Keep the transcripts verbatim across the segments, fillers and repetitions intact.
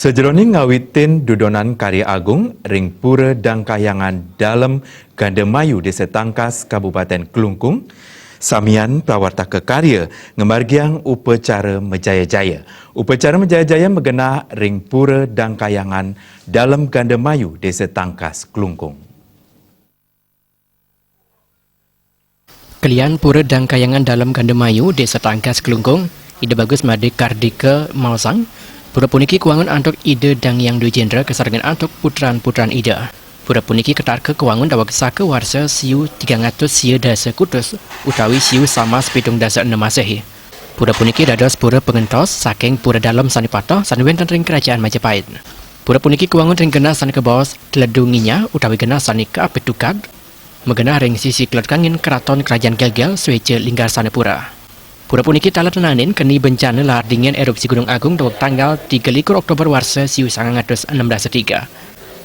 Sajeroning ngawitin dudonan karya agung ring Pura Dangkayangan Dalem Gandamayu, Desa Tangkas, Kabupaten Klungkung, samian prawartaka karya ngamargiang upacara majaya-jaya. Upacara majaya-jaya magenah ring Pura Dangkayangan Dalem Gandamayu, Desa Tangkas, Klungkung. Kelian Pura Dangkayangan Dalem Gandamayu, Desa Tangkas, Klungkung, Ida Bagus Made Kardika maosang, pura puniki kawangun antuk Ida Dang Hyang Dwijendra kasarengan antuk putran-putran Ida. Pura puniki katarka kawangun daweg saka warsa siu tigang atus sia dasa kutus utawi siu samas pitung dasa enem Masehi. Pura puniki dados pura pangentos saking pura dalem sane pateh sane wenten ring Kerajaan Majapahit. Pura puniki kawangun ring genah sane kabaos Tledu Nginyah utawi genah sane kaapit tukad, magenah ring sisi kelod kangin Kraton Kerajaan Gelgel, Sweja Linggarsanapura. Pura puniki taler nenangin keni bencana lahar dingin erupsi Gunung Agung daweg tanggal tiga likur Oktober warsa siu sangang atus enem dasa tiga.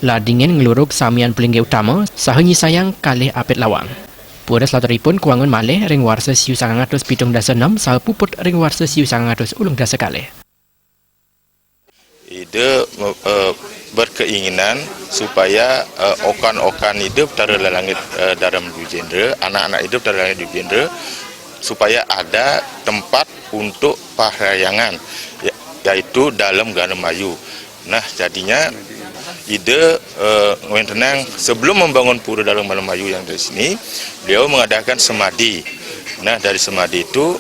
Lahar dingin nglurug samian pelinggih utama saha nyisayang kalih apit lawang. Pura salaturipun kawangun malih ring warsa siu sangang atus pitung dasa enem saha puput ring warsa siu sangang atus ulung dasa kalih. Ida me- eh, berkeinginan supaya eh, okan-okan Ida Betara Langit eh, Dalem Dwijendra, anak-anak Ida Betara Langit Dwijendra, supaya ada tempat untuk parhyangan, ya- yaitu Dalem Gandamayu. Nah, jadinya Ida eh, ngwentenang sebelum membangun Pura Dalem Gandamayu yang di sini, beliau mengadakan semadi. Nah, dari semadi itu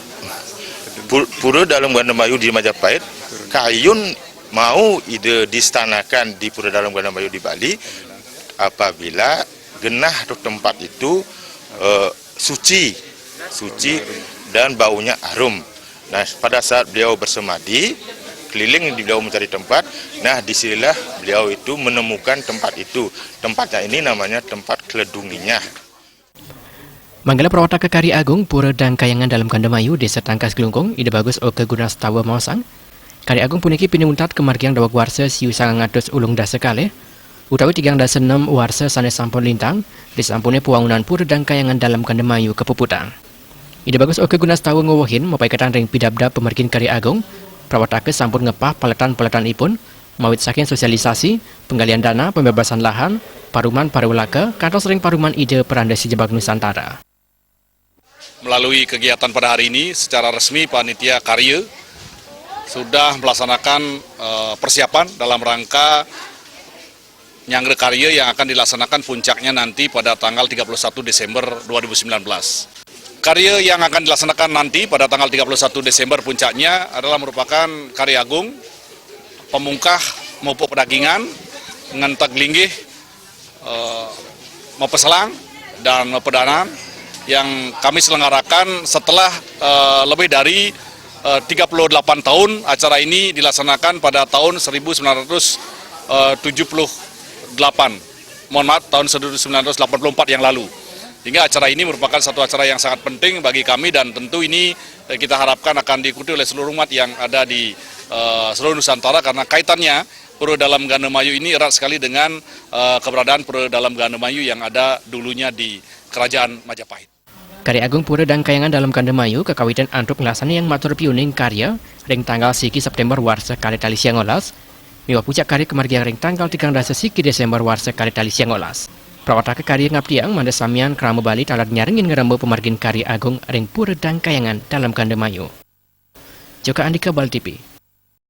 pu- Pura Dalem Gandamayu di Majapahit, kayun mau Ida distanakan di Pura Dalem Gandamayu di Bali apabila genah atau tempat itu eh, suci, suci dan baunya harum. Nah, pada saat beliau bersemadi, keliling beliau mencari tempat. Nah, disinilah beliau itu menemukan tempat itu. Tempatnya ini namanya tempat Tledu Nginyah. Manggala prawartaka karya agung Pura Dangkayangan Dalem Gandamayu, Desa Tangkas, Klungkung, Ida Bagus Oka Gunastawa maosang, karya agung puniki pinih untat kamargiang daweg warsa siu sangang atus ulung dasa kalih utawi tigang dasa enem warsa sane sampun lintang, risampune pawangunan Pura Dangkayangan Dalem Gandamayu kapuputang. Ida Bagus Oka Gunastawa ngwewehin mapaiketan ring pidabdab pamargin karya agung, prawartaka sampun ngepah paletan-paletanipun, mawit saking sosialisasi, penggalian dana, pembebasan lahan, paruman parulaka, kantos ring paruman Ida Peranda Sijebag Nusantara. Melalui kegiatan pada hari ini, secara resmi panitia karya sudah melaksanakan eh, persiapan dalam rangka nyanggra karya yang akan dilaksanakan puncaknya nanti pada tanggal tiga puluh satu Desember dua ribu sembilan belas. Karya yang akan dilaksanakan nanti pada tanggal tiga puluh satu Desember puncaknya adalah merupakan karya agung pamungkah mupuk pedagingan, ngenteg linggih, eh, mapeselang dan mapedanan yang kami selenggarakan setelah eh, lebih dari eh, tiga puluh delapan tahun acara ini dilaksanakan pada tahun seribu sembilan ratus tujuh puluh delapan. Mohon maaf, tahun seribu sembilan ratus delapan puluh empat yang lalu. Sehingga acara ini merupakan satu acara yang sangat penting bagi kami dan tentu ini eh, kita harapkan akan diikuti oleh seluruh umat yang ada di eh, seluruh Nusantara karena kaitannya Pura Dalem Gandamayu ini erat sekali dengan eh, keberadaan Pura Dalem Gandamayu yang ada dulunya di Kerajaan Majapahit. Karya Agung Pura Dangkayangan Dalem Gandamayu kakawitin antuk nglaksanayang matur piuning karya ring tanggal siki September warsa kalih tali siangolas, miwah puncak karya kamargiang ring tanggal tigang dasa siki Desember warsa kalih tali siangolas. Prawartaka karya ngabdiang mangda samian krama Bali taler nyarengin ngremba pamargin karya agung ring Pura Dangkayangan Dalem Gandamayu. Joka Andika, Bali T V.